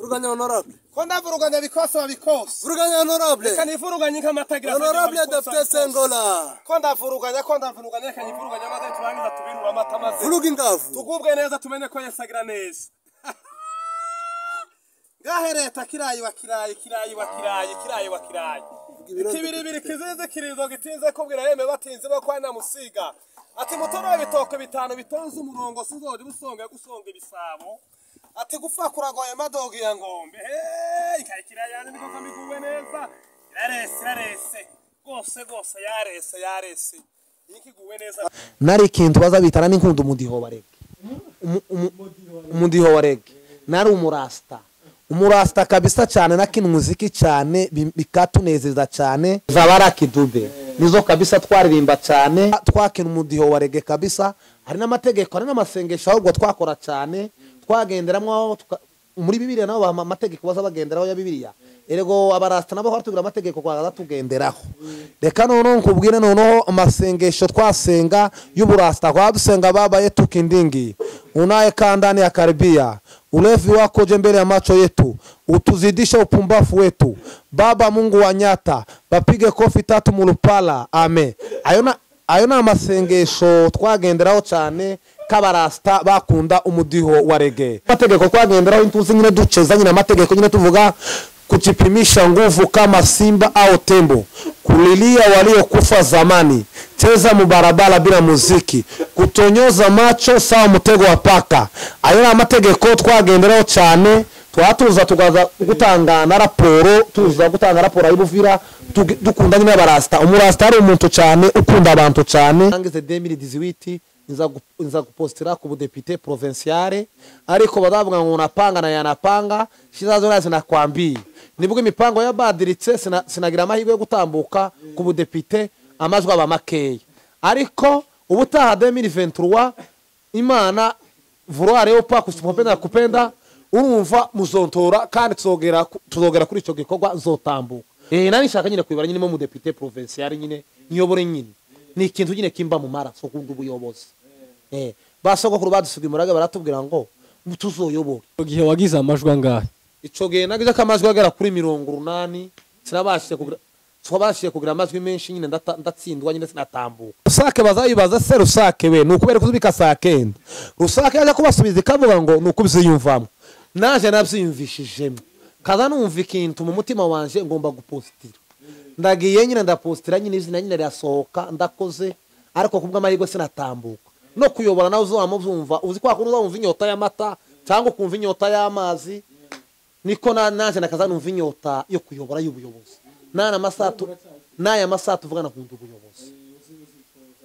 Vuruganya honorable. Ko ndavuruganya bikosa bikosa. Vuruganya honorable. Reka nivuruganye nk'amatagira. Honorable Dr. Sengola. Ko ndavuruganya reka nivuruganya maze turangiza tubirura amata maze. Vuruga ingavu. Tugubwe neza tumenye ko Yesu agira neza. Ngahe leta kirayi wa kirayi kirayi wa kirayi kirayi wa kirayi. Ikibiribiri kizize kirizo gitinze kubwira yeme batinze bakwa na musiga. Ati mutoro ibitoko bitanu bitonze umurongo sizoje busonga gusonga ibisabo. Ati gupfa kuragoye madogi ya ngombe. Hey, ikayikira niko kamiguwe neza. Yarese yarese. Gose gose yarese yarese. Nikiguwe neza. Nari ikintu bazabitana n'inkundo umudiho barege. Umudiho barege. Nari umurasta. Umurasta kabisa cyane nakina umuziki cyane bikatunezeza cyane. Zabara kidube. Nizo kabisa twaririmba cyane twakina umudiho wa reggae kabisa. Hari n'amategeko hari n'amasengesho ahubwo twakora cyane twagenderamwo muri Bibiliya nabo amategeko baza bagenderaho ya Bibiliya. Erego abarasta nabo haratugira amategeko kwaza tugenderaho. Reka noneho nkubwire noneho amasengesho twasenga y'uburasta kwadusenga baba yetu kindingi unaye kandani ya karibia ulevi wako je mbele ya macho yetu utuzidisha upumbafu wetu Baba Mungu wa nyata bapige kofi tatu mulupala amen. Ayona amasengesho twagenderaho cyane kabarasta bakunda umudiho wa reggae. Amategeko twagenderaho intuzi nyine duceza nyine amategeko nyine tuvuga kujipimisha nguvu kama simba au tembo, kulilia waliokufa zamani, cheza mubarabara bila muziki, kutonyoza macho sawa mutego wa paka. Ayona amategeko twagenderaho cyane twatuza tugaza gutanga na raporo, tuza gutanga raporo y'Ibuvira dukunda nyine abarasta. Umurasta ari umuntu cyane ukunda abantu cyane. Nangeze 2018 nza gupostira ku budepite provinciale ariko badavuga ngo unapanga na yanapanga shizazo nazo nakwambiye nibwo imipango yabadiritse sinagira amahirwe yo gutambuka ku budepite amajwi aba makeya. Ariko ubutaha 2023 Imana vouloir au pas kusipopenda kupenda urumva muzontora kandi tuzogera kuri ico gikorwa nzotambuka. Nani shaka nyine kwibara nyine mu depute provincial nyine nyobore nyine ni ikintu nyine kimba mu maraso kunda ubuyobozi. Basogokuru badusuga imuraga baratubwira ngo tuzoyobora. Ico gihe wagize amajwi angahe? Ico gihe nagize amajwi agera kuri 80 sinabashije kugira amajwi menshi nyine ndatsindwa nyine sinatambuka. Rusake bazayibaza se Rusake we nukubera kuzubika saa kenda. Rusake yaje kubasubiza ikavuga ngo nukubyiyumvamo. Naje nabyiyumvishijemo. Kaza numva ikintu mu mutima wanje ngomba gupostira. Ndagiye nyine ndapostira nyine izina nyine rirasohoka ndakoze ariko kubwa amahirwe sinatambuka. No kuyobora nawe uzamuvyumva uzi kwa kuntu uzumva inyota y'amata cyangwa ukumva inyota y'amazi niko naje nakaza numva inyota yo kuyobora y'ubuyobozi. Naya masaha tuvugana kunda ubuyobozi.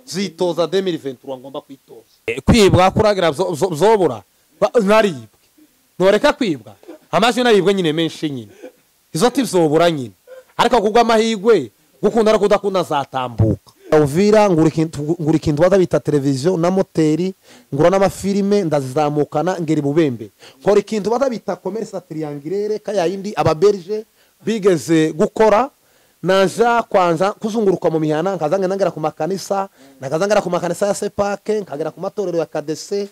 Zitoza 2023 ngomba kwitoza. Kwibwa kuragira zobura naribwe. Noreka kwibwa. Amajwi naribwe nyine menshi nyine. Izo tibzobura nyine. Ariko kugwa amahirwe gukunda ariko udakunda zatambuka. Uvira ngura ikintu bazabita televiziyo na moteri ngura n'amafilime ndazamukana ngeri Bubembe. Nkora ikintu bazabita commerce triangulaire kaya yindi ababerge bigeze gukora. Naja kwanza kuzunguruka mu mihana nkazanga nangera ku makanisa, nakazangera ku makanisa ya Sepake, nkagera ku matorero ya KDC,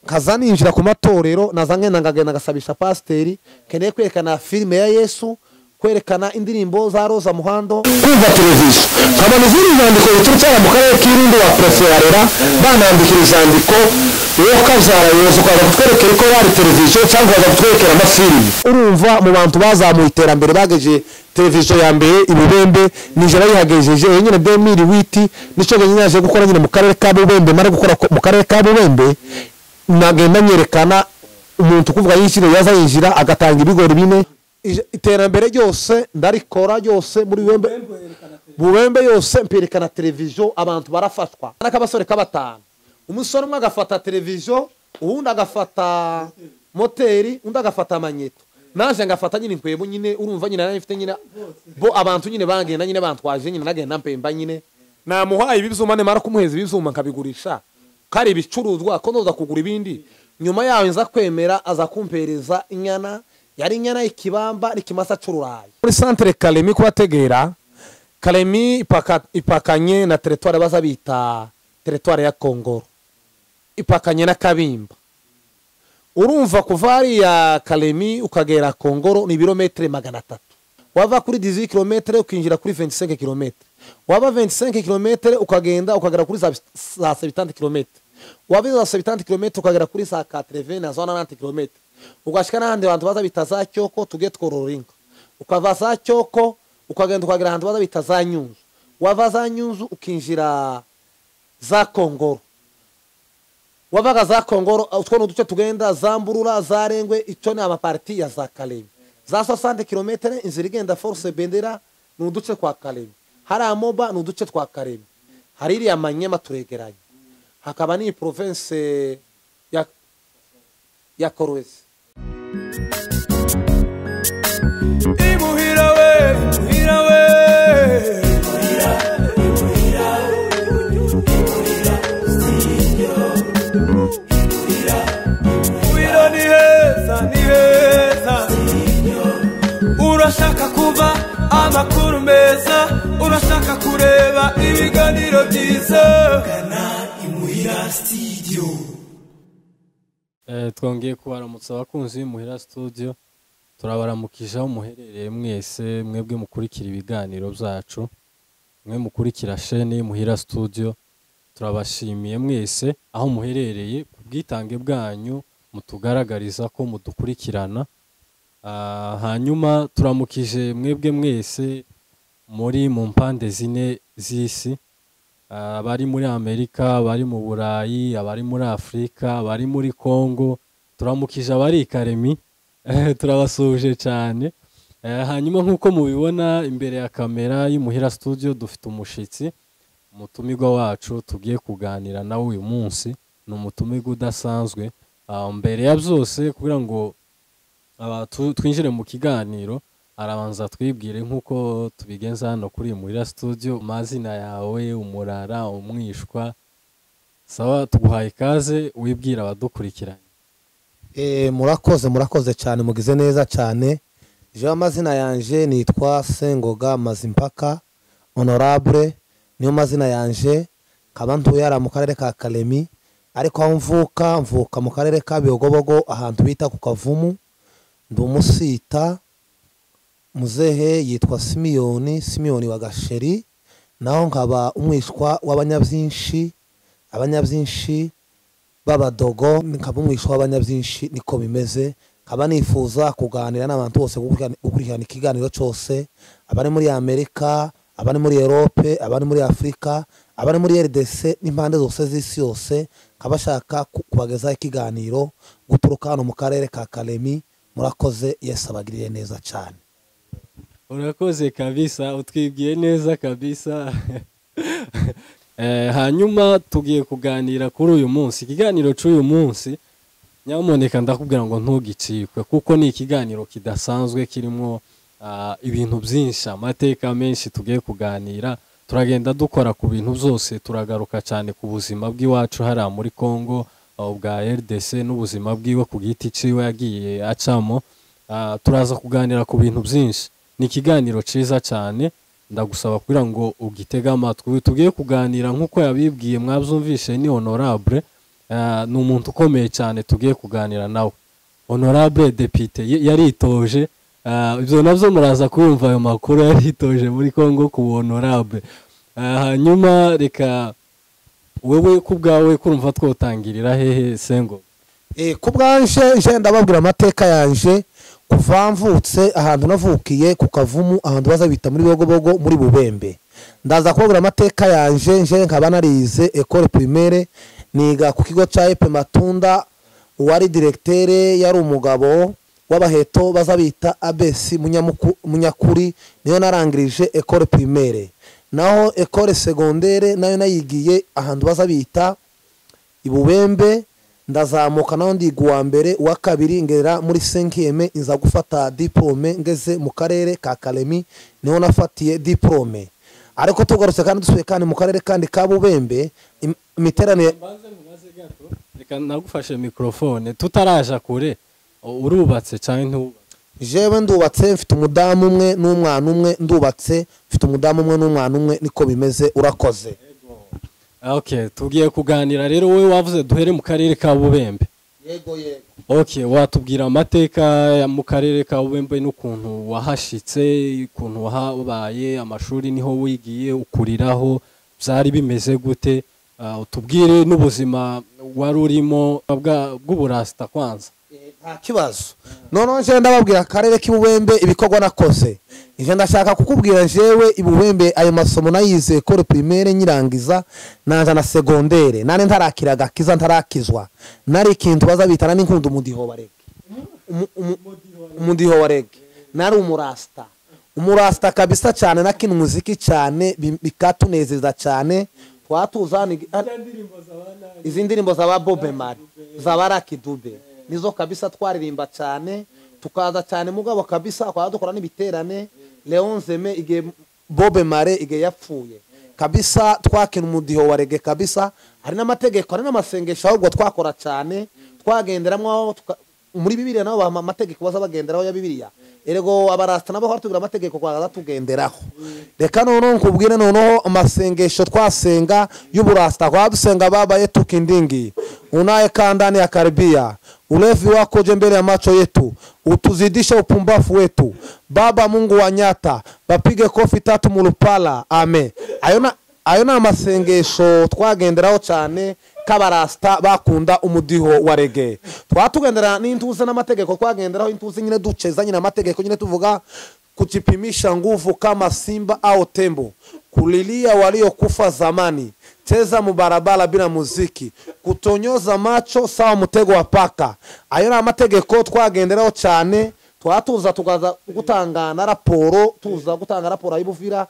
kazaninjira ku matorero nazange nangagenda gasabisha pasteri keneye kwerekana filime ya Yesu, kwerekana indirimbo za Roza Muhando. Kumva televiziyo nkabona izindi nyandiko ziturutse mu karere k'Irundo wa Preferera banandikira izandiko uwo kabyara Yesu kwaza kutwerekera ko bari televiziyo cyangwa baza kutwerekera amafilime. Urumva mu bantu bazamuye iterambere bageje televiziyo ya mbere Ibubembe nije bayihagejeje nyine 2008 nico nyine yaje gukora nyine mu karere ka Bubembe. Mara gukora mu karere ka Bubembe nagenda nyerekana umuntu kuvuga yishire yaza yinjira agatanga ibigori bine. Iterambere ryose ndarikora ryose muri Bubembe. Bubembe yose mperekana televiziyo abantu barafashwa. Nakabasore kabatanu. Umusore umwe agafata televiziyo, uwundi agafata moteri, undi agafata amanyeto. Naje ngafata nyine inkwebo nyine urumva nyine nari mfite nyine bo abantu nyine bagenda nyine bantwaje nyine nagenda mpemba nyine. Namuhaye ibizuma ne mara kumuheza ibizuma nkabigurisha. Kari ibicuruzwa ko ndoza kugura ibindi. Nyuma yaho nza kwemera aza kumpereza inyana. Yari inyana ikibamba ikimasa c'ururayi. Muri centre Kalemi kubategera Kalemi ipakanye na territoire bazabita territoire ya Kongoro. Ipakanye na Kabimba. Urumva kuva hariya Kalemi ukagera Kongoro ni ibirometero 300. Wava kuri 18 km ukinjira kuri 25 km. Wava 25 km ukagenda ukagera kuri za 70 km. Wava za 70 km ukagera kuri za 80 na za 90 km. Ugashika n'ahandi bantu baza bita za Cyoko tuge tworora inka. Ukava za Cyoko ukagenda ukagera ahantu baza bita za Nyunzu. Wava za Nyunzu ukinjira za Kongoro. Wavaga za Kongoro utwo n'uduce tugenda za Mburura za Rengwe, icyo ni amaparti ya za Kalemi. Za 60 km inzira igenda Force Bendera ni uduce kwa Kalemi. Hari Amoba ni uduce twa Kalemi. Hari iriya Manyema turegeranye. Hakaba ni province ya Kolwezi. Imuhira we, imuhira we. Imuhira, imuhira, imuhira, studio. Imuhira, imuhira ni heza, ni heza. Urashaka kuba amakuru meza, urashaka kureba ibiganiro byiza. Gana Imuhira Studio. Twongeye kubaramutsa abakunzi b'Imuhira Studio. Turabaramukije aho muherereye mwese, mwebwe mukurikira ibiganiro byacu, mwe mukurikira chaîne y'Imuhira Studio. Turabashimiye mwese aho muherereye ku bwitange bwanyu mutugaragariza ko mudukurikirana. Hanyuma turamukije mwebwe mwese muri mu mpande zine z'isi, abari muri Amerika, abari mu Burayi, abari muri Afrika, abari muri Congo. Turamukije abari i Karemi, turabasuhuje cyane. Hanyuma nk'uko mubibona imbere ya kamera y'Imuhira Studio dufite umushitsi, umutumirwa wacu tugiye kuganira nawe uyu munsi. Ni umutumirwa udasanzwe. Mbere ya byose kugira ngo twinjire mu kiganiro, arabanza twibwire nk'uko tubigenza hano kuri Imuhira Studio, amazina yawe, umurara, umwishwa. Sawa, tuguhaye ikaze wibwira abadukurikiranye. Murakoze, murakoze cyane, mugize neza cyane. Je amazina yanje nitwa Sengoga Mazimpaka Honorable, niyo mazina yanje. Nkaba ntuye hariya mu karere ka Kalemi, ariko aho mvuka mvuka mu karere ka Biyogobogo ahantu bita ku Kavumu. Ndi umusita. Muzehe yitwa Simiyoni, Simiyoni wa Gasheri. Naho nkaba umwishwa w'abanyabyinshi, abanyabyinshi b'abadogo, nkaba umwishwa w'abanyabyinshi, niko bimeze. Nkaba nifuza kuganira n'abantu bose, gukurikirana ikiganiro cyose, abari muri Amerika, abari muri Europe, abari muri Afrika, abari muri RDC n'impande zose z'isi yose. Nkaba shaka kubagezaho ikiganiro guturuka hano mu karere ka Kalemi. Murakoze, Yesu abagiriye neza cyane. Urakoze kabisa, utwibwiye neza kabisa. Hanyuma tugiye kuganira kuri uyu munsi. Ikiganiro cy'uyu munsi nyamuneka ndakubwira ngo ntugicikwe, kuko ni ikiganiro kidasanzwe kirimo ibintu byinshi, amateka menshi tugiye kuganira. Turagenda dukora ku bintu byose, turagaruka cyane ku buzima bw'iwacu hariya muri Congo, bwa RDC n'ubuzima bwiwe ku giti ciwe yagiye acamo. Turaza kuganira ku bintu byinshi. Ni ikiganiro ciza cyane, ndagusaba kugira ngo ugitege amatwi. Tugiye kuganira nk'uko yabibwiye mwabyumvishe, ni Honorable, ni umuntu ukomeye cyane tugiye kuganira nawe. Honorable Depite yaritoje, ibyo nabyo muraza kumva ayo makuru, yaritoje muri Congo ku Honorable. Hanyuma reka wewe ku bwawe kurumva twotangirira hehe Sengo? Ku bwanje nje ndababwira amateka yanje kuva mvutse ahantu navukiye ku Kavumu, ahantu baza bita muri Biyogobogo muri Bubembe. Ndaza kubabwira amateka yanje. Nje nkaba narize école primaire, niga ku kigo ca Epe Matunda. Uwari directeur yari umugabo w'abaheto baza bita Abesi Munyakuri, niyo narangirije école primaire. Naho école secondaire nayo nayigiye ahantu baza bita Ibubembe. Ndazamuka naho ndiga uwa mbere, uwa kabiri, ngera muri 5e inza gufata diplome ngeze mu karere ka Kalemi, niho nafatiye diplome. Ariko tugarutse kandi dusuye kandi mu karere kandi ka Bubembe, imiteranire. Reka nagufashe microphone tutaraja kure. Urubatse cyane ntubatse? Jewe ndubatse, mfite umudamu umwe n'umwana umwe. Ndubatse, mfite umudamu umwe n'umwana umwe, niko bimeze. Urakoze. Okay, tugiye kuganira rero. Wowe wavuze duhere mu karere ka Bubembe. Yego yego. Okay, watubwira amateka ya mu karere ka Bubembe n'ukuntu wahashitse, ukuntu wahabaye, amashuri niho wigiye, ukuriraho, byari bimeze gute? Utubwire n'ubuzima wari urimo bw'uburasita kwanza. Nta kibazo. Noneho nje ndababwira akarere k'Ibubembe ibikorwa nakoze. Ije ndashaka kukubwira jewe Ibubembe ayo masomo nayize école primaire nyirangiza naja na secondaire, nane ntarakira gakiza, ntarakizwa, nari ikintu baza bitana n'inkunda umudiho wa reggae. Umudiho wa reggae, nari umurasta kabisa cyane, nakina umuziki cyane bikatunezeza cyane. Twatuzana izi ndirimbo za Bob Marley, za Lucky Dube, nizo kabisa twaririmba cyane, tukaza cyane mugabo kabisa kwa dukora n'ibiterane. Leon Zeme igihe Bob Marley igihe yapfuye kabisa twakina umudiho wa reggae kabisa. Hari n'amategeko, hari n'amasengesho ahubwo twakora cyane twagenderamwo muri Bibiliya, nabo baha amategeko baza bagenderaho ya Bibiliya. Erego abarasta nabo batubwira amategeko kwaza tugenderaho. Reka noneho nkubwire noneho amasengesho twasenga y'uburasta. Kwa dusenga Baba yetu kindingi unayekaa ndani ya karibia, ulevi wako uje mbele ya macho yetu, utuzidishe upumbafu wetu. Baba Mungu wa nyata, bapige kofi tatu mulupala, amen. Ayo ni amasengesho twagenderaho cyane k'abarasta bakunda umudiho wa reggae. Twatugendera n'intuze n'amategeko twagenderaho, intuze nyine duceza nyine amategeko nyine tuvuga kujipimisha nguvu kama simba au tembo, kulilia waliokufa zamani, cheza mubarabara bila muziki, kutonyoza macho sawa mutego wa paka. Ayo ni amategeko twagenderaho cyane. Twatuza tukaza gutanga na raporo, tuza gutanga raporo y'Ibuvira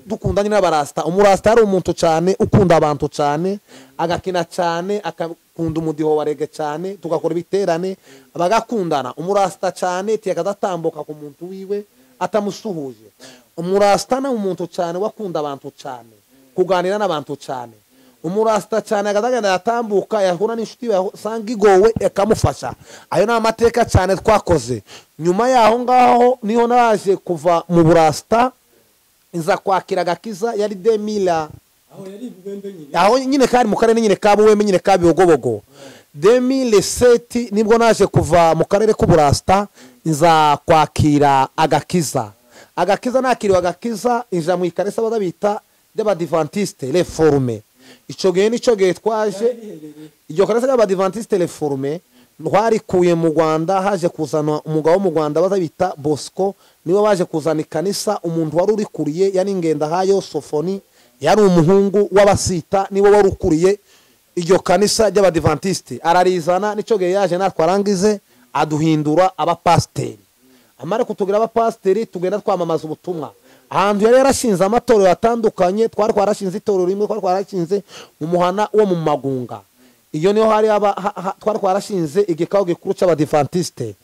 dukundanye n'abarasta. Umurasta ari umuntu cyane ukunda abantu cyane, agakina cyane, akakunda umudiho wa reggae cyane, tugakora ibiterane bagakundana. Umurasta cyane tiyakazatambuka ku muntu wiwe atamusuhuje. Umurasta na umuntu cyane wakunda abantu cyane, kuganira n'abantu cyane. Umurasta cyane akazagenda yatambuka yahura n'inshuti yasanga igowe akamufasha. Ayo ni amateka cyane twakoze. Nyuma yaho ngaho niho naje kuva mu burasta nza kwakira agakiza, yari 2000. Aho yari Bubembe nyine? Aho nyine kari mu karere nyine ka Buwembe nyine ka Bibogobogo. 2007 nibwo naje kuva mu karere k'uburasta nza kwakira agakiza. Agakiza nakiriwe agakiza, inja mu ikanisa baza bita ry'Abadivantiste Réformé. Ico gihe nico gihe twaje iryo kanisa ry'Abadivantiste Réformé twarikuye mu Rwanda, haje kuzana umugabo wo mu Rwanda baza bita Bosco, niwe waje kuzana ikanisa. Umuntu wari urikuriye yari Ngendahayo Sofoni, yari umuhungu w'abasita, niwe wari ukuriye iryo kanisa ry'Abadivantiste, ararizana. Nico gihe yaje natwe arangize aduhindura abapasiteri. Amara kutugira abapasiteri, tugenda twamamaza ubutumwa ahantu yari yarashinze amatorero atandukanye. Twari twarashinze itorero rimwe, twari twarashinze mu muhana wo mu Magunga. Iyo niho hari twari twarashinze igikaho gikuru cy'Abadivantiste.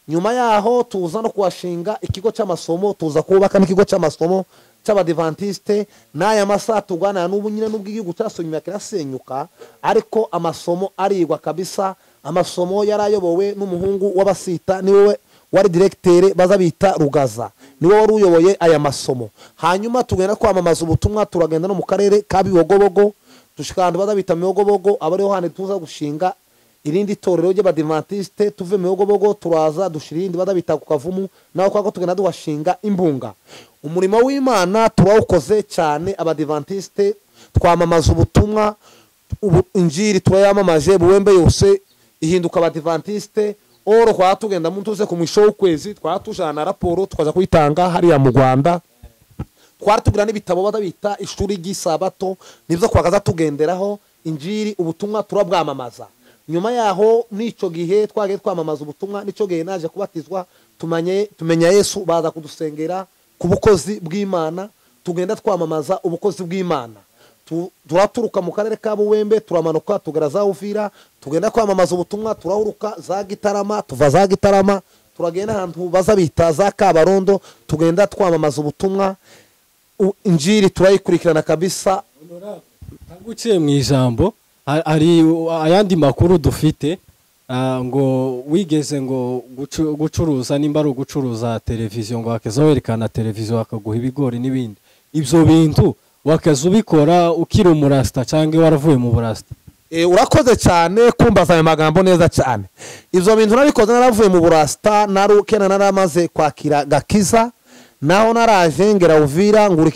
Nyuma yaho tuza no kuhashinga ikigo cy'amasomo, tuza kubaka n'ikigo cy'amasomo cy'Abadivantiste. N'aya masaha tuganira n'ubu nyine, n'ubwo igihugu cyasunyuma kirasenyuka, ariko amasomo arigwa kabisa. Amasomo yari ayobowe n'umuhungu w'abasita, niwe wari directeur baza bita Rugaza, niwe wari uyoboye aya masomo. Hanyuma tugenda kwamamaza ubutumwa, turagenda no mu karere ka Bibogobogo, dushika ahantu baza bita Mibogobogo, aba ariho handi tuza gushinga irindi torero ry'Abadivantiste. Tuve Mibogobogo turaza dushira irindi baza bita ku Kavumu, naho kwako tugenda duhashinga imbunga. Umurimo w'Imana turawukoze cyane, Abadivantiste twamamaza ubutumwa, ubu injiri turayamamaje, Buwembe yose ihinduka Abadivantiste. Oro kwa tugenda muntu uze ku mwisho w'ukwezi twatujana raporo tukaza kuyitanga hariya mu Rwanda. Twari tugira n'ibitabo baza bita ishuri ry'isabato, nibyo twakaza tugenderaho. Injiri ubutumwa turabwamamaza. Nyuma yaho n'ico gihe twagiye twamamaza ubutumwa, nico gihe naje kubatizwa, tumanye tumenya Yesu, baza kudusengera ku bukozi bw'Imana, tugenda twamamaza ubukozi bw'Imana. Turaturuka mu karere ka Buwembe, turamanuka tugera za Uvira, tugenda kwamamaza ubutumwa, turahuruka za Gitarama, tuva za Gitarama turagenda ahantu baza bita za Kabarondo, tugenda twamamaza ubutumwa. Injiri turayikurikirana kabisa. Ntaguciye mu ijambo, hari ayandi makuru dufite ngo wigeze ngo gucuruza, nimba ari ugucuruza televiziyo, ngo wakeza werekana televiziyo bakaguha ibigori n'ibindi. Ibyo bintu wakaza ubikora ukiri umurasita cyangwa waravuye mu burasita? Urakoze cyane kumbaza ayo magambo neza cyane. Ibyo bintu nabikoze naravuye mu burasta, narukena naramaze kwakira gakiza, naho naraje ngera Uvira ngura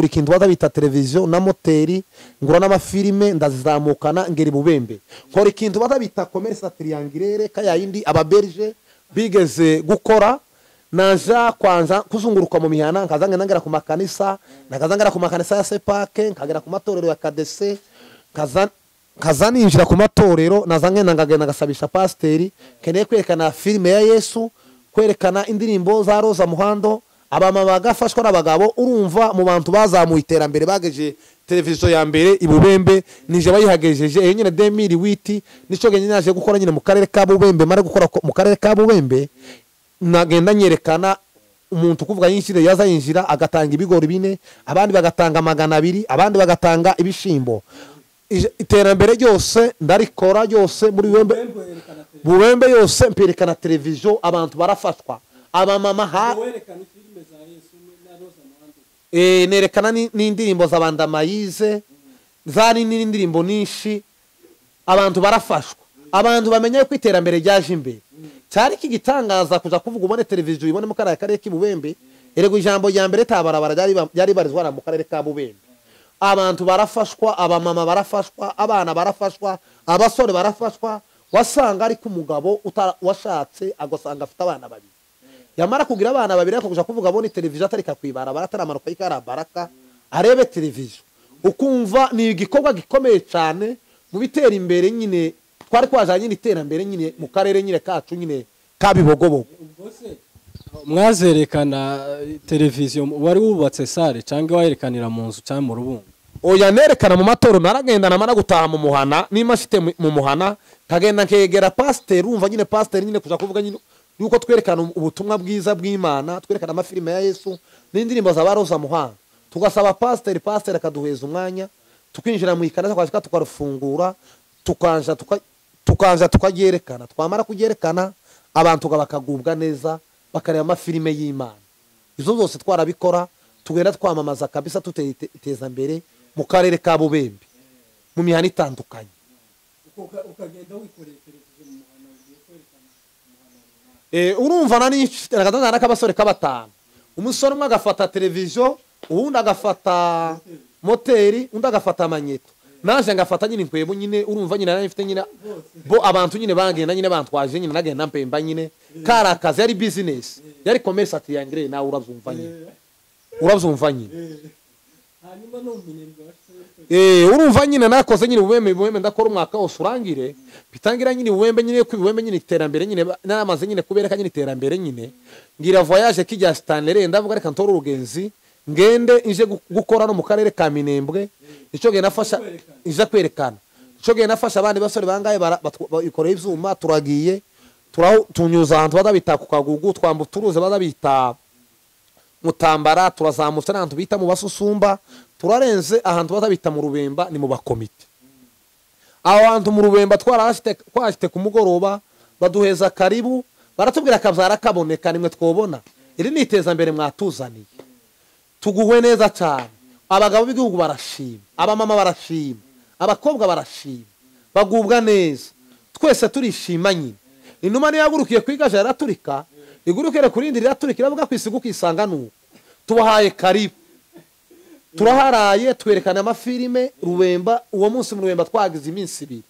ikintu baza bita televiziyo na moteri, ngura n'amafilime ndazizamukana ngera Bubembe. Nkora ikintu baza bita commerce triangulaire kaya yindi ababerge bigeze gukora. Naja kwanza kuzunguruka mu mihana, nkaza ngera ku makanisa, nkaza ngera ku makanisa ya Sepake, nkagera ku matorero ya KDC, nkaza ninjira ku matorero, naza ngenda ngagenda ngasabisha pasiteri keneye kwerekana filime ya Yesu, kwerekana indirimbo za Roza Muhando, abamama bagafashwa n'abagabo. Urumva mu bantu bazamuye iterambere bageje televiziyo ya mbere i Bubembe, nije bayihagejeje iyo nyine 2008, nico genye naje gukora nyine mu karere ka Bubembe. Mara gukora mu karere ka Bubembe nagenda nyerekana umuntu kuvuga yinshire yaza yinjira agatanga ibigori bine, abandi bagatanga 200, abandi bagatanga ibishimbo. Iterambere ryose ndarikora ryose muri Bubembe yose mperekana televiziyo, abantu barafashwa, abamama ha nerekana n'indirimbo z'abandamayize zari n'indirimbo nyinshi, abantu barafashwa, abantu bamenye ko iterambere ryaje imbere. Cyari kigitangaza kuza kuvuga ubone televiziyo ibone mu karere k'Ibubembe. Erego ijambo rya mbere tabarabara ryari barizwa mu karere ka Bubembe. Abantu barafashwa, abamama barafashwa, abana barafashwa, abasore barafashwa. Wasanga ariko umugabo washatse agasanga afite abana babiri, yamara kugira abana babiri ariko kuja kuvuga abone televiziyo atarika kwibarabara, ataramanuka ikarabaraka arebe televiziyo. Ukumva ni igikorwa gikomeye cyane mu bitera imbere nyine, twari kwajanye n'iterambere nyine mu karere nyine kacu nyine kabibogobogo. Mwazerekana televiziyo wari wubatse sare cyangwa wayerekanira mu nzu cyangwa mu rubungo? Oya, nerekana mu matoro, naragenda namara gutaha mu muhana, nima mfite mu muhana kagenda nkegera pasiteri. Urumva nyine pasiteri nyine kuja kuvuga nyine yuko twerekana ubutumwa bwiza bw'Imana, twerekana amafilime ya Yesu n'indirimbo za Roza Muhando. Tugasaba pasiteri, pasiteri akaduheza umwanya, tukinjira mu ikanisa kwashika tukarufungura, tukaja tukayerekana. Twamara kuyerekana abantu bakagubwa neza, bakareba amafilime y'Imana. Izo zose twarabikora, tugenda twamamaza kabisa, tuteza mbere mu karere ka Bubembe mu mihana itandukanye. Ukagenda wikoreye televiziyo mu muhana ugiye kwerekana umuhana. Urumva nani nakatana nakabasore kabatanu, umusore umwe agafata televiziyo, uwundi agafata moteri, undi agafata amanyeto, naje ngafata nyine inkwebo nyine. Urumva nyine nari mfite nyine bo abantu nyine bagenda nyine bantwaje nyine, nagenda mpemba nyine. Karakazi yari business, yari commerce triangle, nawe urabyumva nyine, urabyumva nyine. Hanyuma no minembwe Urumva nyine nakoze nyine Bubembe ndakora umwaka wose urangire, bitangira nyine Bubembe nyine ku Bubembe nyine iterambere nyine naramaze nyine kubereka nyine iterambere nyine. Ngira voyage kijya Stanley, ndavuga reka ntore urugenzi ngende ije gukora no mu karere ka Minembwe. Ico genda nafasha ije kwerekana, ico genda nafasha abandi basore bangaye bakoreye ivyuma, turagiye tunyuza ahantu badabita ku kagugu, twambuturuze badabita mutambara, turazamutse n'ahantu bita mu basusumba, turarenze ahantu badabita mu Rubemba ni mu bakomite. Aho hantu mu Rubemba twarashite ku mugoroba, baduheza karibu, baratubwira kabyara kaboneka nimwe twobona. Iri ni iteza mbere mwatuzaniye, tuguwe neza cyane. Abagabo b'igihugu barashima, abamama barashima, abakobwa barashima, bagubwa neza, twese turishima nyine. Inuma niyo yagurukiye kwigaje yaraturika, igurukire kurindi riraturika, iravuga kwisiga ukisanga nuko. Tubahaye karibu, turaharaye, twerekana amafilime Rubemba. Uwo munsi mu Rubemba twagize iminsi ibiri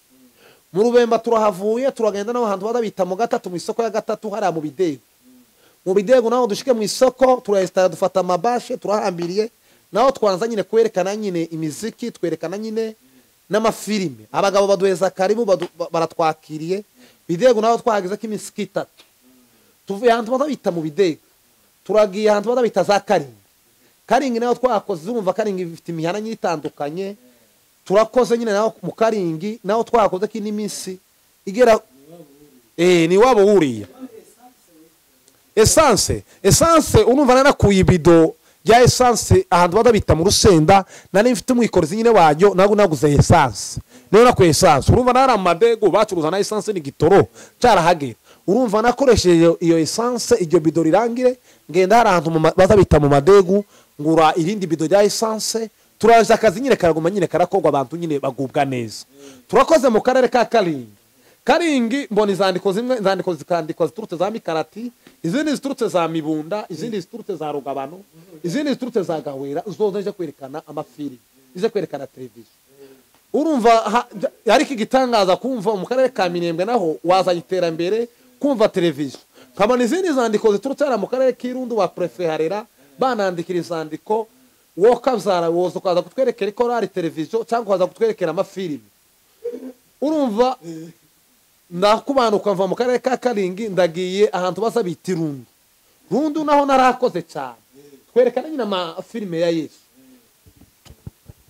mu Rubemba, turahavuye turagenda n'ahantu badabita mu gatatu, mu isoko ya gatatu hariya mu Bidego. Mu Bidego naho dushike mu isoko turahestara, dufata amabashe turahambiriye, naho twanza nyine kwerekana nyine imiziki, twerekana nyine n'amafilime. Abagabo baduheza karibu, baratwakiriye. Bidego naho twagize ko iminsi itatu. Tuvuye ahantu badabita mu Bidego, turagiye ahantu badabita za Karingi. Karingi naho twakoze, urumva Karingi ifite imihana nyine itandukanye, turakoze nyine naho mu Karingi naho twakoze ko iminsi igera ni wabo wuriya essence. Urumva nanakuye ibido ya essence ahantu badabita mu Rusenda, nari mfite umwikorezi nyine wayo, nago naguze essence, niyo nakuye essence. Urumva nari amadego bacuruza na essence ni gitoro cyarahagera. Urumva nakoresheje iyo essence, iryo bido rirangire, ngenda hari ahantu bazabita mu madegu, ngura irindi bido rya essence, Turaje akazi nyine karaguma nyine karakorwa, abantu nyine bagubwa neza. Turakoze mu karere ka Karingi. Karingi mbona izandiko zimwe, izandiko zikandikwa ziturutse za Mikarati, izindi ziturutse za Mibunda, izindi ziturutse za Rugabano, izindi ziturutse za Gahwera, zoze nje kwerekana amafilimi, ije kwerekana televiziyo. Urumva ariko igitangaza kumva mu karere ka Minembwe naho wazanye iterambere kumva televiziyo. Nkabona izindi zandiko ziturutse mu karere k'Irundu wa Prefe Harera banandikira izandiko wo kabyara wozo kaza kutwerekera ikorari televiziyo cyangwa kaza kutwerekera amafilimi. Urumva ndakubanuka mva mu karere ka Karingi ndagiye ahantu baza bita Irundu. Rundu naho narakoze cyane. Twerekana nyine amafilime ya Yesu.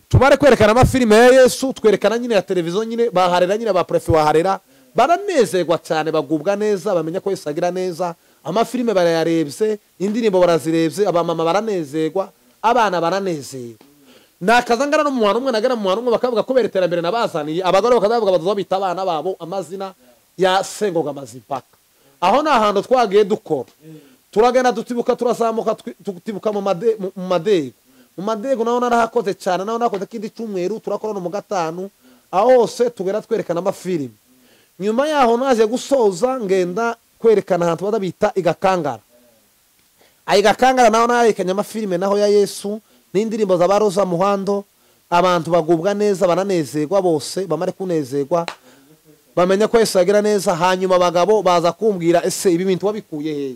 Tumare kwerekana amafilime ya Yesu, twerekana nyine ya televiziyo nyine baharera nyine ba prefe waharera baranezerwa cyane, bagubwa neza, bamenya ko Yesu agira neza. Amafilime barayarebye, indirimbo barazirebye, abamama baranezerwa, abana baranezerwa. Nakazangana no mu umwe nagana mu umwe bakavuga kubera iterambere nabazaniye, abagore bakavuga bazobita abana babo amazina ya Sengoga Mazimpaka. Aho na hantu twagiye dukora. Turagenda dutibuka, turazamuka tutibuka mu madego. Mu madego naho narahakoze cyane, naho nakoze kindi cyumweru turakora no mu gatanu, aho hose tugera twerekana amafilimi. Nyuma yaho naje gusoza ngenda kwerekana ahantu badabita igakangara. Ayigakangara naho narekanye amafilime naho ya Yesu n'indirimbo za Baroza Muhando, abantu bagubwa neza baranezerwa bose, bamare kunezerwa bamenya ko Yesu agira neza. Hanyuma abagabo baza kumbwira ese ibi bintu wabikuye hehe?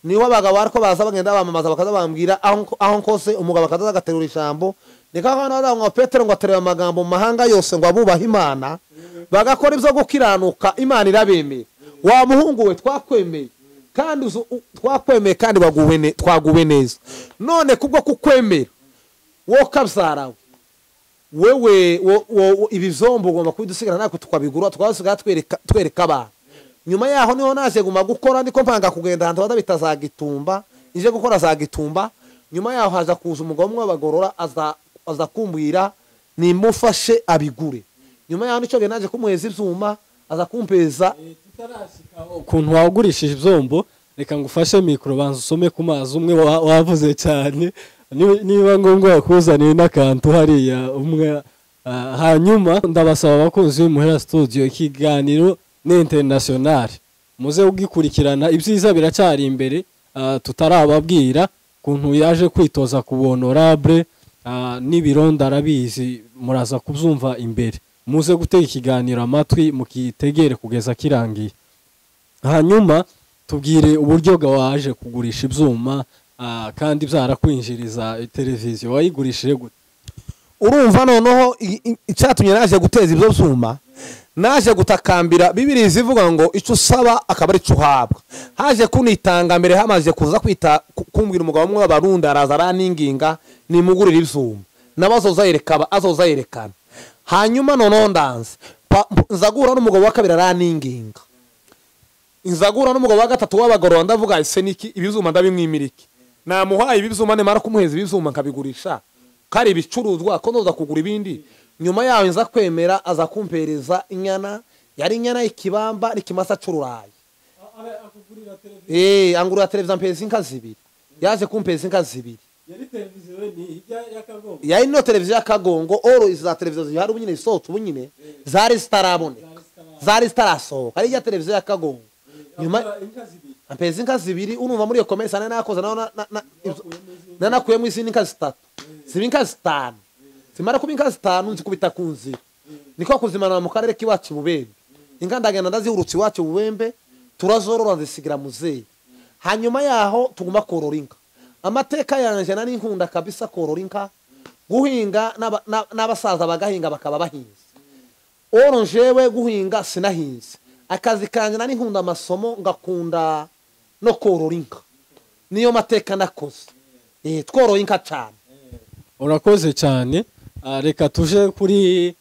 Niho abagabo ariko baza bagenda bamamaza bakaza bambwira aho nkose umugabo akaza agaterura ijambo. Nika hano ngo Petero ngo aterura amagambo mu mahanga yose ngo abubaha Imana bagakora ibyo gukiranuka, Imana irabemeye. Wa muhungu we twakwemeye kandi twakwemeye kandi baguwe twaguwe neza. None kubwo kukwemera wo kabyarawe wewe ibi vyombo ugomba kubidusigara natwe tukabigura tukasigara twereka abantu. Nyuma yaho niho naje guma gukora ndiko mpanga kugenda ahantu badabita za Gitumba, ije gukora za Gitumba. Nyuma yaho haza kuza umugabo umwe bagorora aza kumbwira nimufashe abigure. Nyuma yaho nico naje kumuheza ivyuma aza kumpeza. Ukuntu wagurishije ivyombo, reka ngufashe mikro banza usome ku mazi umwe wavuze cyane, niba ngombwa wakuzaniye n'akantu hariya umwe. Hanyuma ndabasaba abakunzi b'Imuhira Studio, ikiganiro ni international, muze ugikurikirana, ibyiza biracyari imbere. Tutarababwira kuntu yaje kwitoza ku honorable n'ibironda arabizi, muraza kubyumva imbere. Muze gutega ikiganiro amatwi mukitegere kugeza kirangiye. Hanyuma tubwire uburyo waje kugurisha ibyuma kandi byarakwinjiriza televiziyo, wayigurishije gute? Urumva noneho icyatumye naje guteza ibyo byuma, naje gutakambira Bibiliya ivuga ngo icyo usaba akaba ari cyo uhabwa. Haje kunitanga mbere, hamaze kuza kwita kumbwira umugabo umwe w'abarundi araza araninginga nimugurira ibyuma nabazoza yerekaba azoza yerekana. Hanyuma noneho ndanze nzagura n'umugabo wa kabiri araninginga, nzagura n'umugabo wa gatatu w'abagorora, ndavuga ese niki ibizuma ndabimwimiriki namuhaye ibizuma nemara kumuheza ibizuma nkabigurisha kari ibicuruzwa ko ndoza kugura ibindi. Nyuma yaho nza kwemera aza kumpereza inyana, yari inyana ikibamba n'ikimasa c'ururayi. Angurira televiziyo ampeza inka zibiri, yaje kumpeza inka zibiri. Yari televiziyo ni ijya ya Kagongo, yari no televiziyo ya Kagongo. Oro iza televiziyo zihari ubu nyine isohotse ubu nyine zari zitaraboneka, zari zitarasohoka, ari ijya televiziyo ya Kagongo. Nyuma ampeza inka zibiri. Urumva muri iyo commerce nakoze naho nanakuyemo izindi inka zitatu, ziba inka zitanu. Zimara kuba inka zitanu nzikubita ku nzira, niko kuzimanura mu karere k'iwacu Bubembe. Inka ndagenda ndazihurutse iwacu Bubembe, turazorora nzisigira muzeyi. Hanyuma yaho tuguma korora inka. Amateka yanje nari nkunda kabisa korora inka, guhinga n'abasaza bagahinga bakaba bahinze. Oro njewe guhinga sinahinze. Akazi kanje nari nkunda amasomo ngakunda no korora inka. Niyo mateka nakoze. Tworoye inka cyane. Urakoze cyane. Reka tuje kuri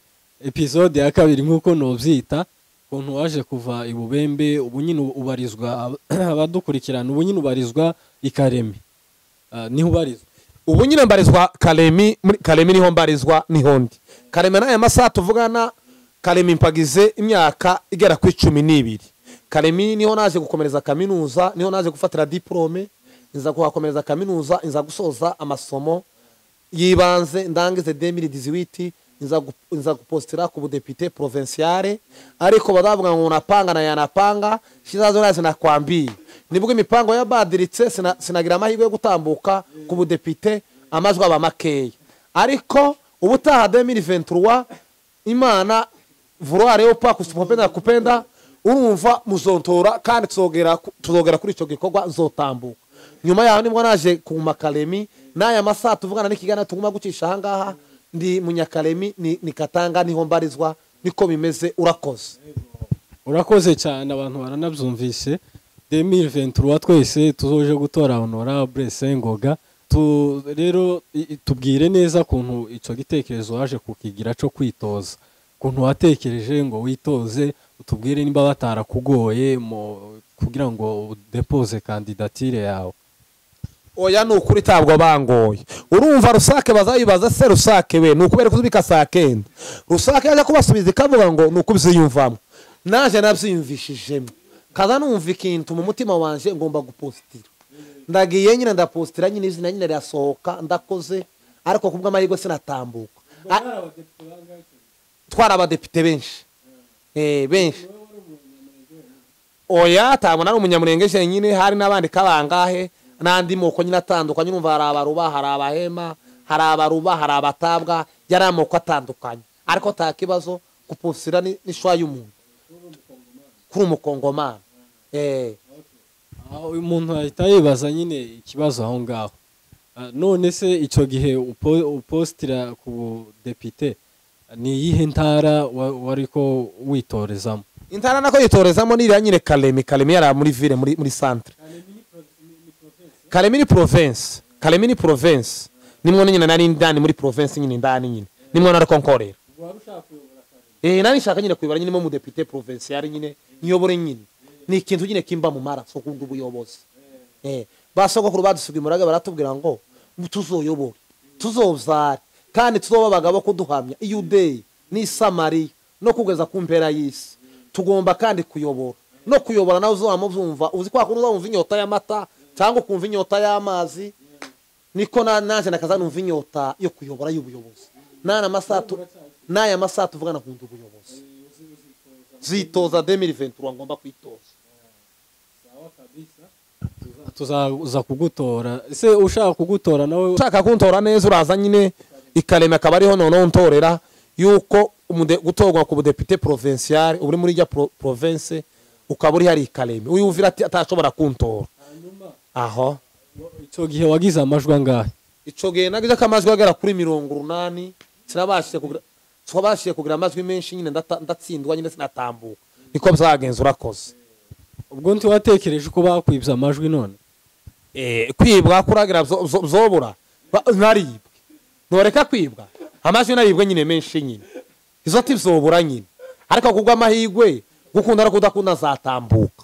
episode ya kabiri nkuko nobyita, kuntu waje kuva i Bubembe ubu nyine ubarizwa, abadukurikirana ubu nyine ubarizwa i Karemi. Niho ubarizwa ubu nyine mbarizwa Karemi, muri Karemi niho mbarizwa, niho ndi Karemi. N'aya masaha tuvugana Karemi mpagize imyaka igera kuri 12. Karemi niho naje gukomereza kaminuza, niho naje gufatira diplome, nza kuhakomereza kaminuza, nza gusoza amasomo yibanze ndangize 2018 nza gupostira ku budepite provinciale, ariko badavuga ngo unapanga na yanapanga shizazo nazo nakwambiye nibwo imipango yabadiritse sinagira amahirwe yo gutambuka ku budepite amajwi aba makeya. Ariko ubutaha 2023 Imana vouloir ou pas kusipopenda kupenda urumva muzontora kandi tuzogera kuri ico gikorwa nzotambuka. Nyuma yaho nibwo naje ku Makalemi n'aya masaha tuvugana n'ikigana tuguma gucisha ahangaha ndi Munyakalemi ni Katanga niho mbarizwa niko bimeze. Urakoze. Urakoze cyane, abantu baranabyumvise. 2023 twese tuzoje gutora Honorable Sengoga. Rero tubwire neza kuntu ico gitekerezo waje kukigira cyo kwitoza, kuntu watekereje ngo witoze, utubwire nimba batarakugoye kugira ngo depose candidature yawe. Oya ni ukuri tabwo bangoye. Urumva Rusake bazayibaza se Rusake we nukubera kuzubika saa 9. Rusake yaje kubasubiza ikavuga ngo nukubyiyumvamo. Naje nabyiyumvishijemo. Kaza numva ikintu mu mutima wanje ngomba gupostira. Ndagiye nyine ndapostira nyine izina nyine rirasohoka ndakoze, ariko kubwa amahirwe sinatambuka. Twara abadepite benshi. Benshi. Oya tabona ari umunyamurenge nyine hari nabandi kabangahe nandi moko nyine atandukanye. Urumva hari abaruba, hari abahema, hari abaruba, hari abatabwa, yari amoko atandukanye. Ariko ta kibazo kupostira ni shwa y'umuntu kuri umukongomani. Aho umuntu ahita yibaza nyine ikibazo aho ngaho. None se ico gihe upostira ku depite ni yihe ntara wariko witorezamo? Intara nako yitorezamo ni nyine Kalemi. Kalemi yara muri ville muri centre. Kalemi ni province. Kalemi ni province. Nimwo nyine nari ndani muri province nyine ndani nyine. Nimwo nariko nkorera. Nari nshaka nyine kuyobora nyine mu député provincial nyine nyobore nyine. Ni ikintu nyine kimba mu maraso kunda ubuyobozi. Basogokuru badusubiye muraga baratubwira ngo tuzoyobora, tuzovyara kandi tuzoba abagabo kuduhamya Iyudeya ni Samariya no kugeza ku mpera y'isi. Tugomba kandi kuyobora no kuyobora nawe uzamuvyumva uzi kwa kuntu uzumva inyota y'amata cyangwa kumva inyota y'amazi, niko naje nakaza numva inyota yo kuyobora y'ubuyobozi. Naya masaha tuvugana kunda ubuyobozi. Zitoza 2023 ngomba kwitoza. Sawa kabisa. Tuzaza kugutora. Ese ushaka kugutora nawe ushaka kuntora neza uraza nyine Ikalemi akaba ariho none untorera yuko gutorwa ku budepite provincial uri muri rya province ukaba uri hari Ikalemi uyumvira ati atashobora kuntora. Aho ico gihe wagize amajwi angahe? Ico gihe nagize amajwi agera kuri 80, sinabashije kugira amajwi menshi nyine ndatsindwa nyine sinatambuka. Niko byagenze. Urakoze. Ubwo nti watekereje uko bakwibye amajwi none? Kwibwa kuragira zobura naribwe. Noreka kwibwa amajwi naribwe nyine menshi nyine izo tizobura nyine, ariko kugwa amahigwe gukunda ariko udakunda zatambuka.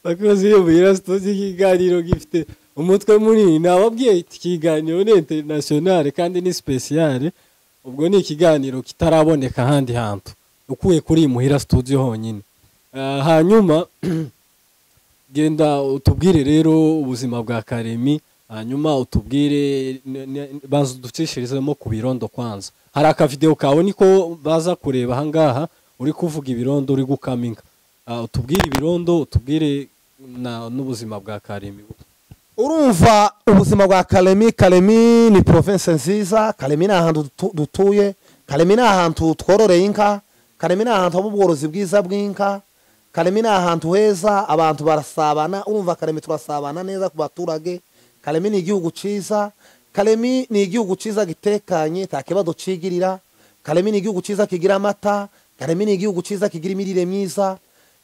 Bakoze iyo bira studio ikiganiro gifite umutwe munini. Nababwiye ikiganiro ni international kandi ni special. Ubwo ni ikiganiro kitaraboneka ahandi hantu ukuye kuri Muhira studio honyine. Hanyuma genda utubwire rero ubuzima bwa Kalemi, hanyuma utubwire banza ducishirizemo ku birondo kwanza. Hari aka video kawe niko baza kureba ahangaha uri kuvuga ibirondo uri gukaminga. Utubwire ibirondo, utubwire n'ubuzima bwa Kalemi. Urumva ubuzima bwa Kalemi. Kalemi ni province nziza. Kalemi ni ahantu dutuye. Kalemi ni ahantu twororeye inka. Kalemi ni ahantu haba ubworozi bwiza bw'inka. Kalemi ni ahantu heza abantu barasabana. Urumva Kalemi turasabana neza ku baturage. Kalemi ni igihugu ciza. Kalemi ni igihugu ciza gitekanye ta kibazo cigirira. Kalemi ni igihugu ciza kigira amata. Kalemi ni igihugu ciza kigira imirire myiza.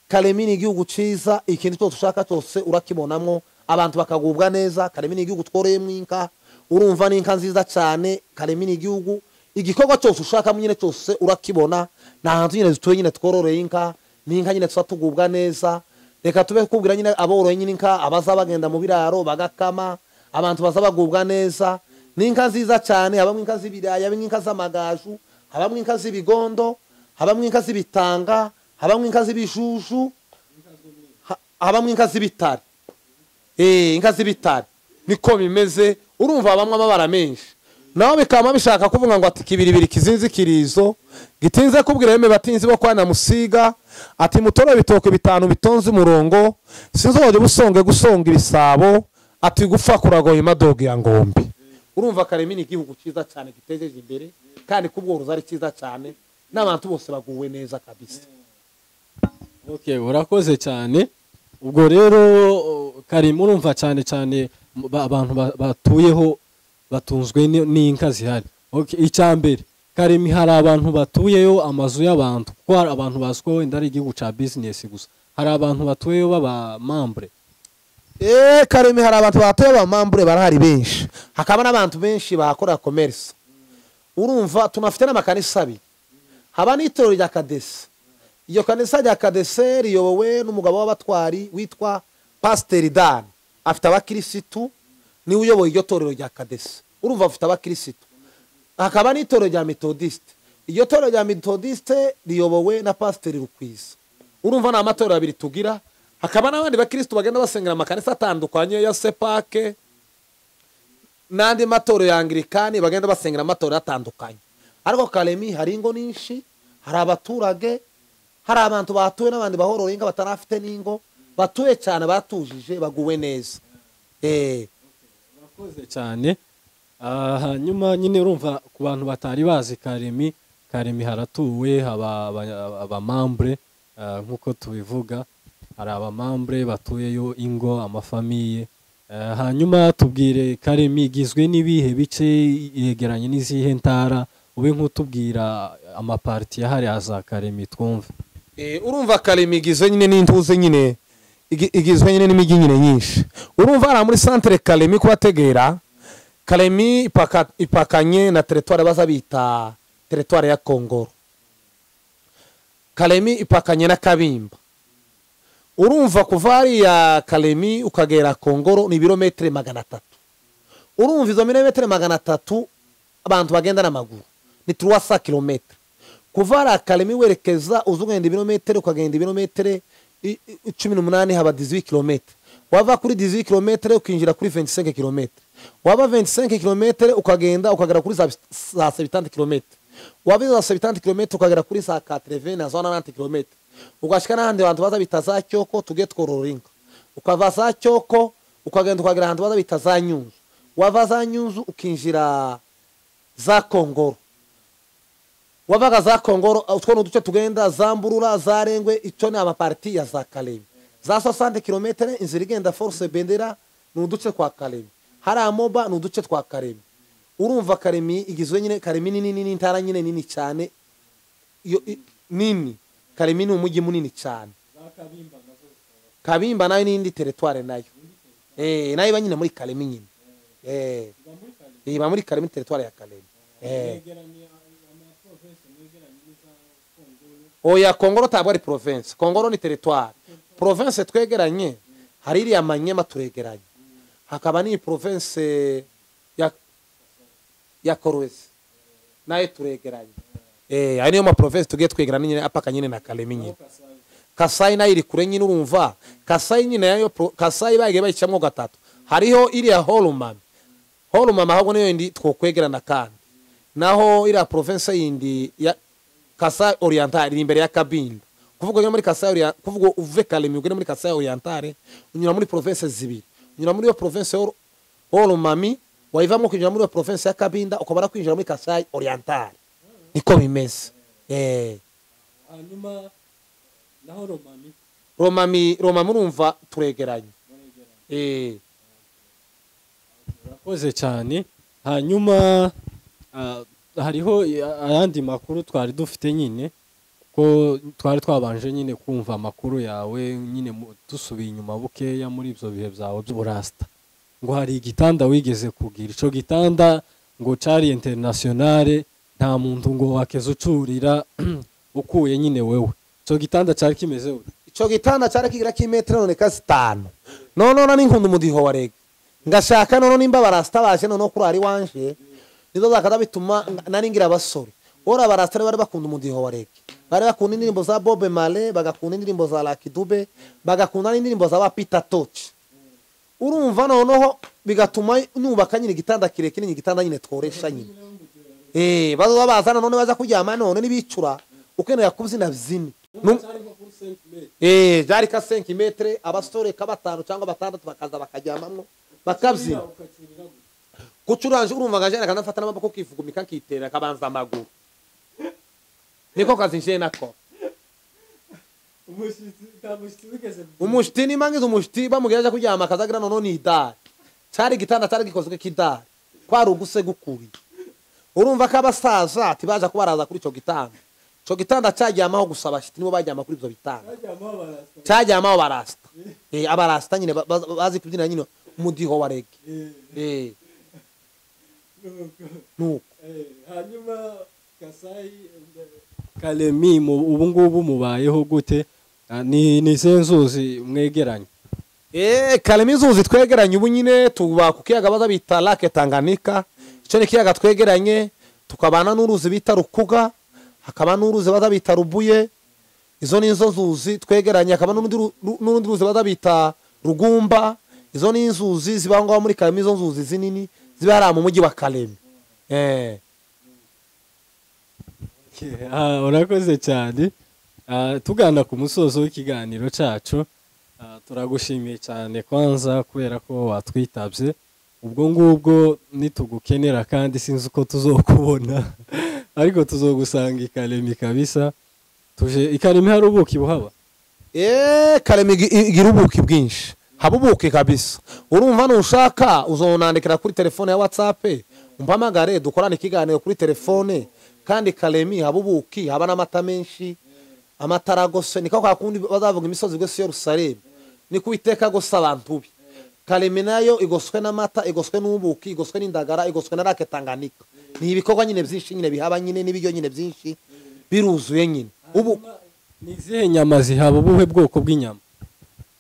Kalemi ni igihugu ciza ikintu cyose ushaka cyose urakibonamwo, abantu bakagubwa neza. Kalemi ni igihugu tworeyemwo inka. Urumva ni inka nziza cyane. Kalemi ni igihugu igikorwa cyose ushaka nyine cyose urakibona. Na hantu nyine zituye nyine twororeye inka, ni inka nyine tugubwa neza. Reka tube kubwira nyine aboroye nyine inka abaza bagenda mu biraro bagakama, abantu baza bagubwa neza. Ni inka nziza cyane, habamwe inka z'ibiraya, habamwe inka z'amagaju, habamwe inka z'ibigondo, habamwe inka z'ibitanga, habamwe inka z'ibijuju, habamwe inka z'ibitare. Inka z'ibitare niko bimeze. Urumva bamwe amabara menshi naho bikaba bishaka kuvuga ngo ati kibiribiri kizinzi kirizo gitinze kubwira yeme batinzi bo kwa Namusiga ati mutore ibitoke bitanu bitonze umurongo sinzojye busonge gusonga ibisabo ati gupfa kuragoye madogo ya ngombe. Urumva Karemi ni igihugu cyiza cyane gitejeje imbere kandi kubworoza ari cyiza cyane n'abantu bose baguwe neza kabisa. Okay, urakoze cyane. Ubwo rero Karemi urumva cyane cyane abantu batuyeho batunzwe n'inka zihari. Okay, icyambere Karemi hari abantu batuyeyo amazu y'abantu, kuko hari abantu baziko wenda ari igihugu ca business gusa, hari abantu batuyeyo baba membre. Karemi hari abantu batuye baba membre barahari benshi, hakaba n'abantu benshi bakora commerce. Urumva tunafite n'amakanisa abiri, haba n'itorero rya Kadese. Iyo kanisa rya Kadese riyobowe n'umugabo w'abatwari witwa Pasteur Dan, afite abakirisitu, niwe uyoboye iryo torero rya Kadese. Urumva afite abakirisitu. Hakaba n'itorero rya Methodiste. Iryo torero rya Methodiste riyobowe na Pasteur Rukwiza. Urumva ni amatorero abiri tugira. Hakaba n'abandi bakirisitu bagenda basengera amakanisa atandukanye ya Sepake n'andi matorero ya Anglikani, bagenda basengera amatorero atandukanye. Ariko Karemi hari ingo nyinshi, hari abaturage, hari abantu batuye n'abandi bahorora inka batarafite n'ingo, batuye cyane batujije baguwe neza. Urakoze cyane. Hanyuma nyine urumva ku bantu batari bazi Karemi, Karemi haratuwe haba abamambre, nkuko tubivuga hari abamambre batuyeyo ingo amafamiye. Hanyuma tubwire Karemi igizwe n'ibihe bice, yegeranye n'izihe ntara, ube nk'utubwira amaparti yahari aza Karemi twumve. Urumva Karemi igizwe nyine n'intuze nyine igizwe nyine n'imijyi nyine nyinshi. Urumva ari muri centre Karemi kubategera. Karemi ipakanye na territoire baza bita territoire ya Kongoro. Karemi ipakanye na Kabimba. Urumva kuva hariya Karemi ukagera Kongoro ni ibirometero 300. Urumva izo milimetero 300 abantu bagenda n'amaguru ni 300 km. Kuva hariya Karemi werekeza uzugenda ibirometero ukagenda ibirometero 18 haba 18 km. Wava kuri 18 km ukinjira kuri 25 km. Waba 25 km ukagenda ukagera kuri za 70 km. Waba za 70 km ukagera kuri za 80 na za 90 km. Ugashika n'ahandi bantu baza bita za Cyoko tuge tworora inka. Ukava za Cyoko ukagenda ukagera ahantu baza bita za Nyunzu. Wava za Nyunzu ukinjira za Kongoro. Wavaga za Kongoro utwo n'uduce tugenda za Mburura za Rengwe, icyo ni amaparti ya za Kalemi. Za 60 km inzira igenda Force Bendera ni uduce kwa Kalemi. Hari amoba ni uduce twa Karemi. Urumva Karemi igizwe nyine, Karemi ni nini n'intara nyine nini cyane, iyo nini. Karemi ni umujyi munini cyane. Kabimba nayo n'indi territoire nayo. Nayo iba nyine muri Karemi nyine. Iba muri Karemi territoire ya Karemi. Oya Kongoro tabwo ari province. Kongoro ni territoire. Province twegeranye hari iriya Manyema turegeranye. Hakaba ni province ya Korwezi nayo turegeranye. Ayo niyo ma province tugiye twegerana nyine apaka nyine na Kalemi nyine. Kasai nayo iri kure nyine urumva. Kasai nyine nayo Kasai bagiye bayicamwo gatatu. Hariho iriya Holomami. Holomami ahubwo niyo indi twokwegerana kandi. Naho iriya province yindi ya Kasai Oriental iri imbere ya Kabinda. Kuvuga ugera muri Kasai Oriental, kuvuga uve Kalemi ugere muri Kasai Oriental, unyura muri province zibiri. Unyura muri iyo province Holomami, wayivamo kwinjira muri iyo province ya Kabinda ukabara kwinjira muri Kasai Oriental. Niko bimeze. Hanyuma naho Romami. Romami urumva turegeranye. Urakoze cyane. Hanyuma hariho ayandi makuru twari dufite nyine, ko twari twabanje nyine kumva amakuru yawe nyine dusubiye inyuma bukeya muri ibyo bihe byawe by'uburasta. Ngo hari igitanda wigeze kugira, ico gitanda ngo cari internationale, nta muntu ngo wakeze ucurira ukuye nyine wewe. Ico gitanda cari kimeze gute? Ico gitanda cari kigira kimetero none ka 5. None none ninkunda umudiho wa rege. Ngashaka none nimba barasta baje none kuri ari wanje. Nizo zakada bituma naringira abasore. Ora barasta bari bakunda umudiho wa rege. Bari bakunda indirimbo za Bob Marley, bagakunda indirimbo za Lucky Dube, bagakunda indirimbo za Peter Tosh. Urumva noneho bigatuma nubaka nyine igitanda kirekire, nyine igitanda nyine tworesha nyine. Bazoba bazana none baza kuryama none nibicura ukenera kubyina byine. Byari ka 5 metre, abasore ka batanu cyangwa batandatu bakaza bakaryamamwo bakabyina. Kucuranje urumva ngajana kanafata n'amaboko kivugumika nkitera kabanza amaguru. Niko kazi nje nako. Umushiti ni mangize umushiti bamugeraje kuryama kazagira nono ni idari. Cyari gitanda cyari gikozwe kidari. Kwari uguse gukuri. Urumva ko abasaza ati baza kubaraza kuri ico gitanda. Ico gitanda cyajyamaho gusa abashiti nibo bajyama kuri ibyo bitanda. Cyajyamaho barasta. Abarasta nyine bazi kubyina nyine umudiho wa reggae. Nuko. Hanyuma Kasai Kalemi ubu ngubu mubayeho gute? Ni inzuzi mwegeranye? Kalemi inzuzi twegeranye ubu nyine tuba ku kiyaga baza bita Lake Tanganyika. Icyo ni kiyaga twegeranye, tukabana n'uruzi bita Rukuga, hakaba n'uruzi baza bita Rubuye. Izo ni izo nzuzi twegeranye, hakaba n'urundi ruzi baza bita Rugumba. Izo ni inzuzi ziba ngaho muri Kalemi, izo nzuzi zinini ziba hari mu mujyi wa Kalemi. Urakoze cyane. Tugana ku musozo w'ikiganiro cyacu, turagushimiye cyane kwanza kubera ko watwitabye. Ubwo ngubwo nitugukenera kandi sinzi uko tuzokubona ariko tuzogusanga i Kalemi kabisa. Tuje i Kalemi hari ubuki buhaba? Kalemi igira ubuki bwinshi, haba ubuki kabisa. Urumva nushaka uzonandikira kuri telefone ya WhatsApp, umpamagare dukorane ikiganiro kuri telefone. Kandi Kalemi haba ubuki, haba n'amata menshi, amata aragose. Niko kwa kundi bazavuga imisozi igose Yerusalemu, niko Uwiteka agose abantu be. Kalemi nayo igoswe n'amata, igoswe n'ubuki, igoswe n'indagara, igoswe na Lake Tanganyika. Ni ibikorwa nyine byinshi nyine bihaba nyine n'ibiryo nyine byinshi biruzuye nyine. Ubu ni izihe nyama zihaba? Ubuhe bwoko bw'inyama?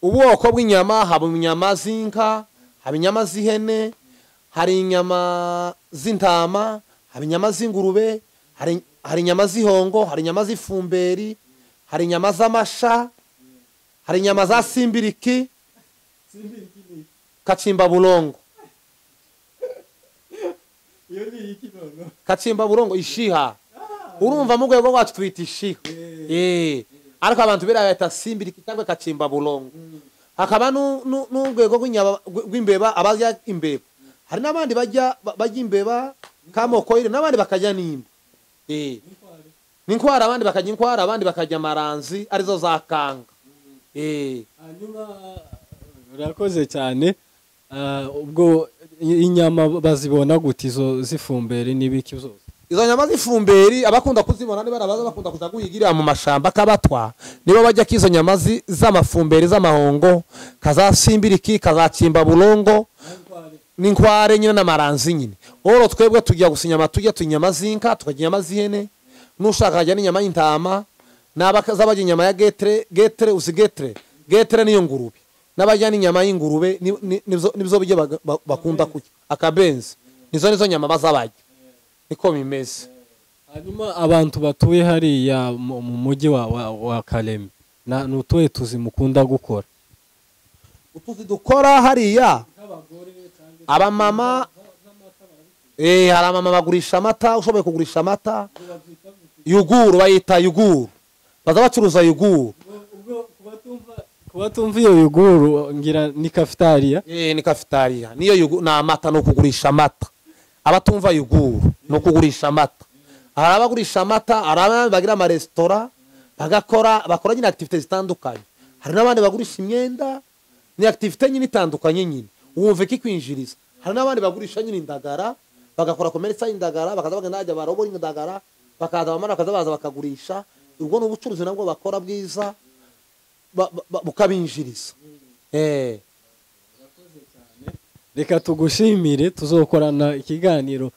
Ubwoko bw'inyama haba inyama z'inka, haba inyama z'ihene, hari inyama z'intama, haba inyama z'ingurube, hari inyama z'ihongo, hari inyama z'ifumberi, hari inyama z'amasha, hari inyama za simbiriki, kachimba bulongo. Kachimba bulongo ishiha. Urumva mu rwego rwacu twita ishiha. Ariko abantu birabeta simbiriki cyangwa kachimba bulongo. Hakaba n'urwego rw'imbeba, abarya imbeba. Hari n'abandi bajya imbeba kamoko ire, n'abandi bakajya nimba. N'inkwara, abandi bakajya inkwara, abandi bakajya amaranzi arizo za kanga. Hanyuma urakoze cyane. Ubwo inyama bazibona gute izo zifumberi n'ibiki byose? Izo nyama zifumberi abakunda kuzibona ni barabaza bakunda kuza guhigira mu mashamba kabatwa, nibo bajya kizo nyama z'amafumberi z'amahongo, kazasimbiriki, kazakimba bulongo, n'inkware nyine n'amaranzi nyine. Oro twebwe tujya gusinyama, tujya tunyama z'inka, tukajya inyama z'ihene, nushaka kajya n'inyama y'intama, n'abakaza bajya inyama ya getre, getre uzi getre, getre niyo ngurube. N'abajya n'inyama y'ingurube nibyo bijya bakunda kurya akabenzi, nizo nyama bazabajya. Niko bimeze. Hanyuma abantu batuye hariya mu mujyi wa Kalemi, na nutuye tuzi mukunda gukora? Utuzi dukora hariya abamama, hari abamama bagurisha amata. Ushoboye kugurisha amata yuguru, bayita yuguru, baza bacuruza yuguru. Kubatumva iyo yuguru ngira ni kafitaria. Ni kafitaria niyo yuguru, na amata no kugurisha amata. Abatumva yuguru no kugurisha amata. Hari abagurisha amata, hari abandi bagira ama restaurant bagakora, bakora nyine activities zitandukanye. Hari n'abandi bagurisha imyenda, ni activité nyine itandukanye nyine wumva ikikwinjiriza. Hari n'abandi bagurisha nyine indagara, bagakora commerce y'indagara, bakaza bagenda hajya barobora indagara, bakaza bamara bakaza baza bakagurisha. Ubwo ni ubucuruzi nabwo bakora bwiza bukabinjiriza. Reka tugushimire, tuzokorana ikiganiro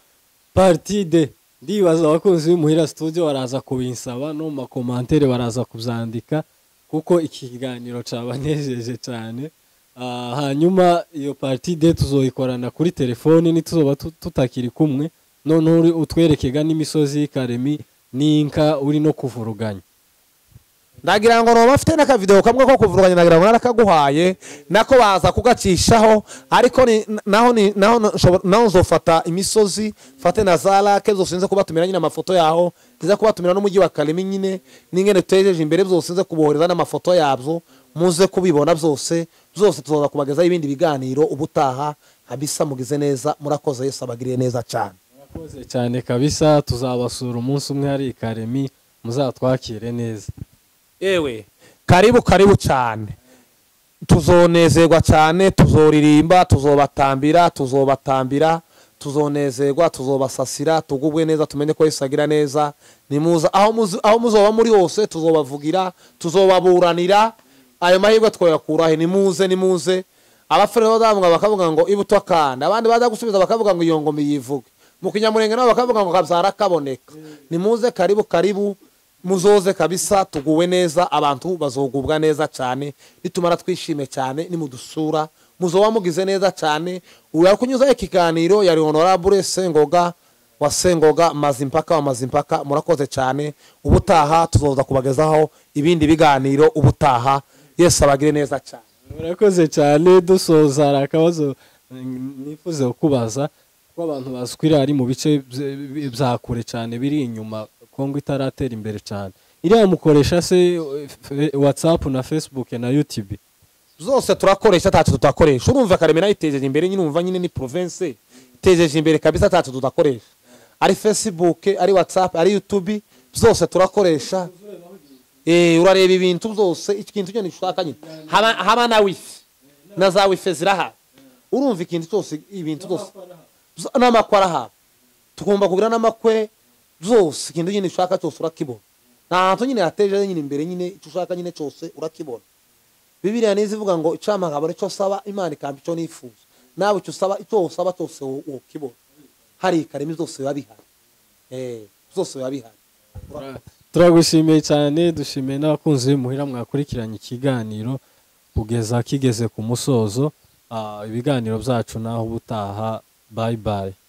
partie de. Ndibaza abakunzi b'Imuhira Studio baraza kubinsaba no mu makomantere baraza kubyandika, kuko iki kiganiro cabanejeje cyane. Hanyuma iyo partie de tuzoyikorana kuri telefone nituzoba tutakiri kumwe, none utwerekega n'imisozi y'Ikaremi n'inka uri no kuvuruganya. Ndagira ngo noba mfite n'akavideo kamwe ko kuvuruganya, ndagira ngo narakaguhaye nako baza kugacishaho, ariko ni naho ni naho naho nzofata imisozi fate na za lake zose nze kubatumira nyine amafoto yaho, nze kubatumira n'umujyi wa Kalemi nyine n'ingene tutejeje imbere, byose nze kubohereza n'amafoto yabyo muze kubibona byose. Byose tuzoza kubagezaho ibindi biganiro ubutaha kabisa. Mugize neza, murakoze, Yesu abagiriye neza cyane. Murakoze cyane kabisa, tuzabasura umunsi umwe hari i Karemi, muzatwakire neza. Ewe karibu karibu cyane, tuzonezerwa cyane, tuzoririmba, tuzobatambira, tuzobatambira, tuzonezerwa, tuzobasasira, tugubwe neza, tumenye ko Yesu agira neza. Nimuza aho aho muzoba muri hose, tuzobavugira, tuzobaburanira. Ayo mahirwe twoyakura he? Nimuze, nimuze. Abafere bazavuga bakavuga ngo ibuto akanda, abandi baza gusubiza bakavuga ngo iyo ngoma yivuge mu Kinyamurenge, nabo bakavuga ngo kabyara kaboneka. Nimuze, karibu karibu, muzoze kabisa, tuguwe neza, abantu bazogubwa neza cyane, nitumara twishime cyane. Nimudusura muzoba mugize neza cyane. Uyu kunyuza ikiganiro yari Honorable Sengoga wa Sengoga Mazimpaka wa Mazimpaka. Murakoze cyane, ubutaha tuzoza kubagezaho ibindi biganiro ubutaha. Yesu abagire neza cyane. Murakoze cyane. Dusoza, hari akabazo nifuze kukubaza, kuko abantu bazi ko iriya ari mu bice bya kure cyane biri inyuma, Kongo itaratera imbere cyane. Iriya mukoresha se WhatsApp na Facebook na YouTube? Zose turakoresha, ntacyo tutakoresha. Urumva Kareme nayitejeje imbere nyine, urumva nyine ni province itejeje imbere kabisa, ntacyo tudakoresha, ari Facebook, ari WhatsApp, ari YouTube, byose turakoresha. Urareba ibintu byose, ikintu nyine ushaka nyine, haba na wifi, na za wifi zirahari. Urumva ikintu cyose, ibintu byose, n'amakwe arahaba, tugomba kugira n'amakwe byose. Ikintu nyine ushaka cyose urakibona. Nta hantu nyine hateje nyine imbere nyine, icyo ushaka nyine cyose urakibona. Bibiliya nizo ivuga ngo icampa nkabona icyo saba, Imana ikampa icyo nifuza. Nawe icyo usaba, icyo usaba cyose wokibona. Hari Karemi byose biba bihari, byose biba bihari. Turagushimiye cyane, dushimiye n'abakunzi muhira mwakurikiranye ikiganiro kugeza kigeze ku musozo. Ibiganiro byacu naho ubutaha, bye bye.